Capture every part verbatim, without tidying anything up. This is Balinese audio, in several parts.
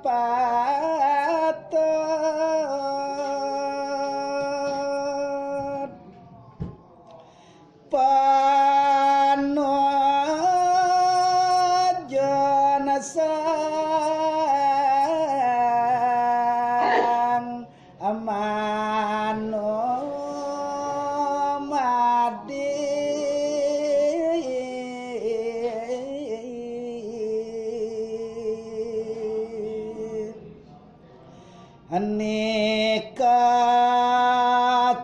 Patut panujon sang manumadi. Nika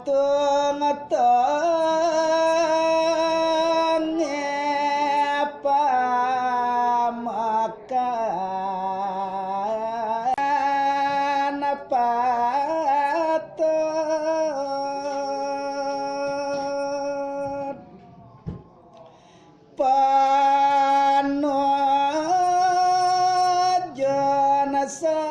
tengah pamakan patut panujon sang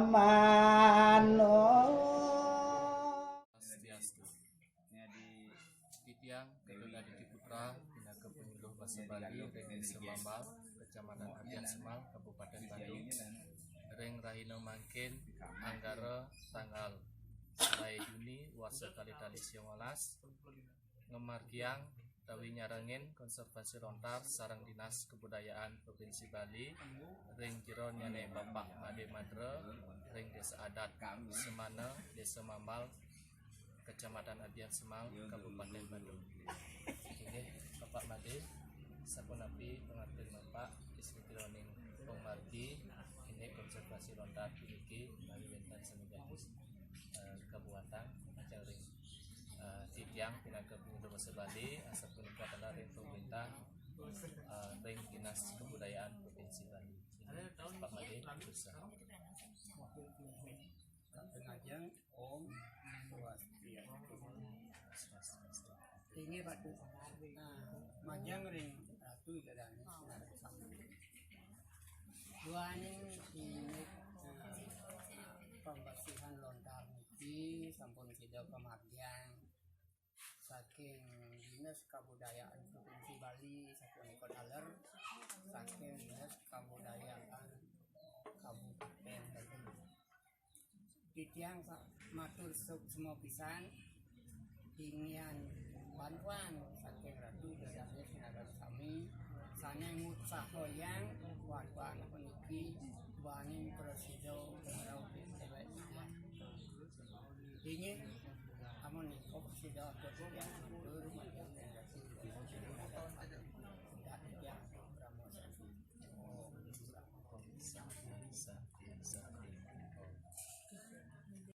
manumadi. Swastiastu. Titiang Ketut Aditya Putra, pinaka panyuluh basa Bali ring Desa Mambal, Kecamatan Abiansemal, Kabupaten Badung. Ring rahina mangkin, Anggara, tanggal selaé Juni, warsa kalih tali sia welas, ngamargiang utawi nyarengin konservasi lontar sareng Dinas Kebudayaan Provinsi Bali ring jeronyané Bapak Madé Madra ring Désa Adat Semana, Désa Mambal, Kecamatan Abiansemal, Kabupaten Badung. Inggih, Bapak Madé, sapunapi pangartin Bapak ring sajeroning pamargi indik konservasi lontar puniki, menawi wénten sané dados, eh, kabuatan majeng ring, eh, titiang pinaka panyuluh basa Bali, asapunika taler ring pamréntah, eh, ring Dinas Kebudayaan Provinsi Bali. Inggih, Pak Madé, durusang. Majeng, Om Swastiastu. Inggih, Pak. Nah, majeng ring Ratu Ida Dané sinareng sami. Duaning indik, nah, pembersihan lontar niki sampun sida pamargiang saking Dinas Kabudayaan Provinsi Bali, sapunika taler saking Dinas Kabudayaan Kabupaten Badung. Titiang sa-, matur suksma pisan inggian bantuan saking Ratu Ida Dané sinareng sami sané ngutsahayang bantuan puniki duaning prasida ngraup déwék. Inggih, amun nika prasida atur titiang.